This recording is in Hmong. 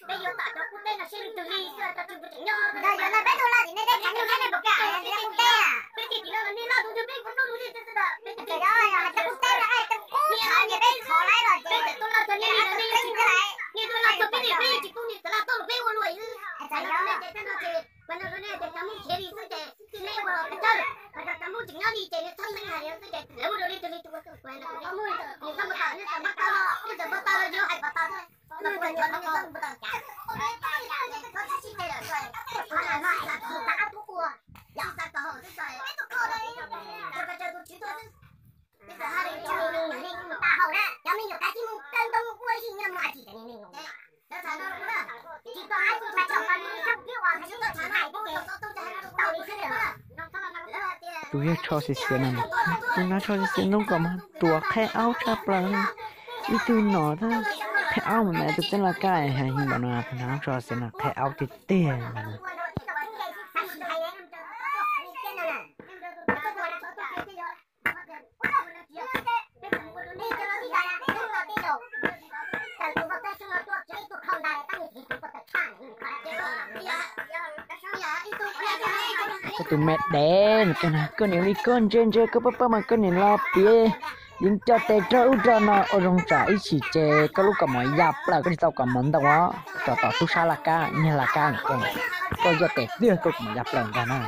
Peb yuav tom cov qub teb no siab leej twg li xwb, cov tsis puas tseem nyob. Yog yuav no peb tuaj loj tim nej teb chaws nyob nej puas kam hais tias qub teb a? Peb tiag tiag no nej loj tus twg peb kuj noj tus twg xwb. Peb tiag tiag no hais tias qub teb no hais tias qub teb no ces peb qhov laib los ces peb txawm tuaj loj txog nej li los nej yuav tsis tuaj, nej tuaj loj txog peb li peb yuav tsis tuaj, nej txawm loj tuaj los peb ua luaj xwb. Txawm yog no ces txawm no ces, mas no nej tias cov Hmoob khiav li xwb ces nej ua los pes tsawg, mas cov Hmoob tseem nyob li ces nej txhob xeeb hais li xwb ces lawv ua dua li twg li tus ua tus, nws txhob mus tawm, nej txawm npaj tau los, nej txawm npaj tau los yuav hais kom tau xwb. Tus yawg tsho xiav xiav no, tus no tsho xiav xiav ntoo kom mas ruam qheb aub tshaj plaws. Ib tug nom thab qheb aub mas na, tus txeeb laj kab hais heev npaum no, tus no tsho xiav no qheb aub tiag tiag no. Koj tus me dev no, koj niam li koj ntse ntse koj pab pab mas koj niam los piav yeej coj tes rog ub rog no ua zoo tsam ib chim ces koj lub kaus mom ya plaws koj tsis tau kaus mom ntoo os. Tso tom tub sab laj kab, niag laj kab no, koj coj tes tiag koj kaus mom ya plaws ntag na.